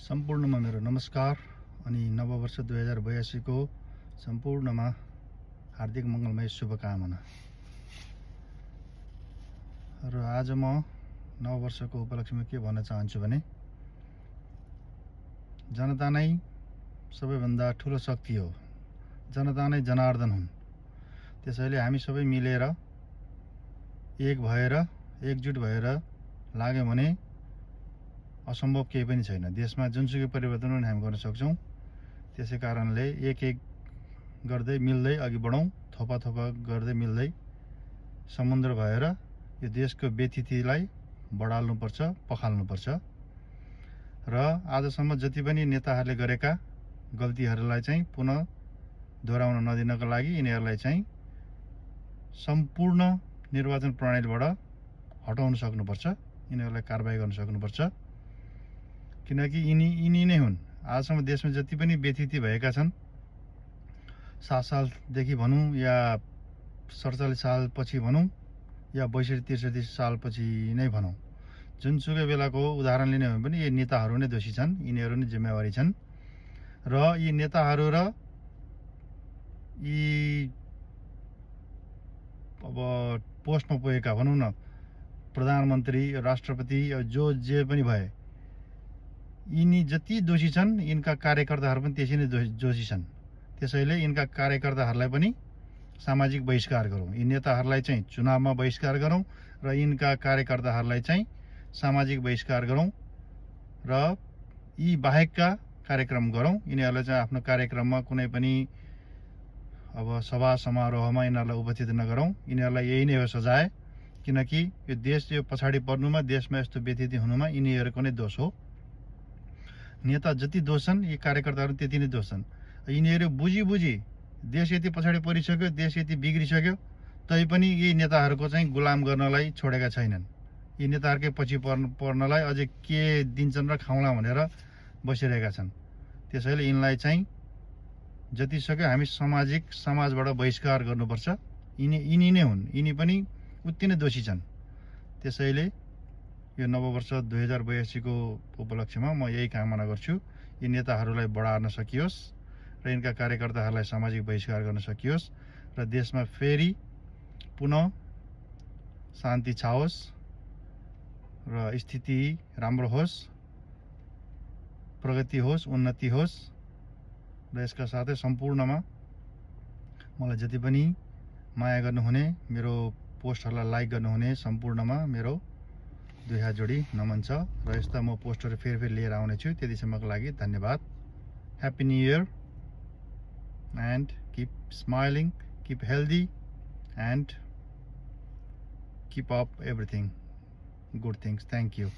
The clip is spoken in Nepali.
सम्पूर्णमा मेरो नमस्कार अनि नववर्ष 2082 को सम्पूर्णमा हार्दिक मङ्गलमय शुभकामना। र आज म नववर्षको उपलक्ष्यमा के भन्न चाहन्छु भने जनता नै सबैभन्दा ठुलो शक्ति हो, जनता नै जनार्दन हुन्। त्यसैले हामी सबै मिलेर एक भएर एकजुट भएर लाग्यौं भने असम्भव केही पनि छैन। देशमा जुनसुकै परिवर्तन पनि हामी गर्न सक्छौं। त्यसै कारणले एक गर्दै मिल्दै अघि बढौं, थोपा गर्दै मिल्दै समुद्र भएर यो देशको व्यथितिलाई बढाल्नुपर्छ, पखाल्नुपर्छ। र आजसम्म जति पनि नेताहरूले गरेका गल्तीहरूलाई चाहिँ पुनः दोहोऱ्याउन नदिनको लागि यिनीहरूलाई चाहिँ सम्पूर्ण निर्वाचन प्रणालीबाट हटाउन सक्नुपर्छ, यिनीहरूलाई कारबाही गर्न सक्नुपर्छ। किनकि यिनी नै हुन् आजसम्म देशमा जति पनि व्यथिति भएका छन्, 7 सालदेखि भनौँ या 47 सालपछि भनौँ या 62-63 सालपछि नै भनौँ, जुनसुकै बेलाको उदाहरण लिने हो भने पनि यी नेताहरू नै दोषी छन्, यिनीहरू नै जिम्मेवारी छन्। र यी नेताहरू र यी अब पोस्टमा पुगेका भनौँ न प्रधानमन्त्री, राष्ट्रपति, जे पनि भए, यिनी जति दोषी छन् यिनका कार्यकर्ताहरू पनि त्यसै नै दोषी छन्। त्यसैले यिनका कार्यकर्ताहरूलाई पनि सामाजिक बहिष्कार गरौँ, यी नेताहरूलाई चाहिँ चुनावमा बहिष्कार गरौँ र यिनका कार्यकर्ताहरूलाई चाहिँ सामाजिक बहिष्कार गरौँ र यी बाहेकका कार्यक्रम गरौँ। यिनीहरूलाई चाहिँ आफ्नो कार्यक्रममा कुनै पनि अब सभा समारोहमा यिनीहरूलाई उपस्थित नगरौँ। यिनीहरूलाई यही नै हो सजाय। किनकि यो देश यो पछाडि पर्नुमा, देशमा यस्तो व्यथिति हुनुमा यिनीहरूको नै दोष हो। नेता जति दोष छन्, यी कार्यकर्ताहरू त्यति नै दोष छन्। यिनीहरू बुझी देश यति पछाडि परिसक्यो, देश यति बिग्रिसक्यो, तैपनि यी नेताहरूको चाहिँ गुलाम गर्नलाई छोडेका छैनन्। यी नेताहरूकै पछि पर्नलाई अझै के दिन्छन् र खाउँला भनेर बसिरहेका छन्। त्यसैले यिनलाई चाहिँ जति सक्यो हामी समाजबाट बहिष्कार गर्नुपर्छ। यिनी नै हुन्, यिनी पनि उति नै दोषी छन्। त्यसैले यो नववर्ष 2082 को उपलक्ष्यमा म यही कामना गर्छु, यी नेताहरूलाई बढार्न सकियोस् र यिनका कार्यकर्ताहरूलाई सामाजिक बहिष्कार गर्न सकियोस् र देशमा फेरि पुनः शान्ति छाओस् र स्थिति राम्रो होस्, प्रगति होस्, उन्नति होस्। र यसका साथै सम्पूर्णमा मलाई जति पनि माया गर्नुहुने, मेरो पोस्टहरूलाई लाइक गर्नुहुने सम्पूर्णमा मेरो 2 हात जोडी नमन छ। र यस्ता म पोस्टहरू फेरि लिएर आउने छु। त्यतिसम्मको लागि धन्यवाद। Happy new year and keep smiling, keep healthy and keep up everything good things. Thank you.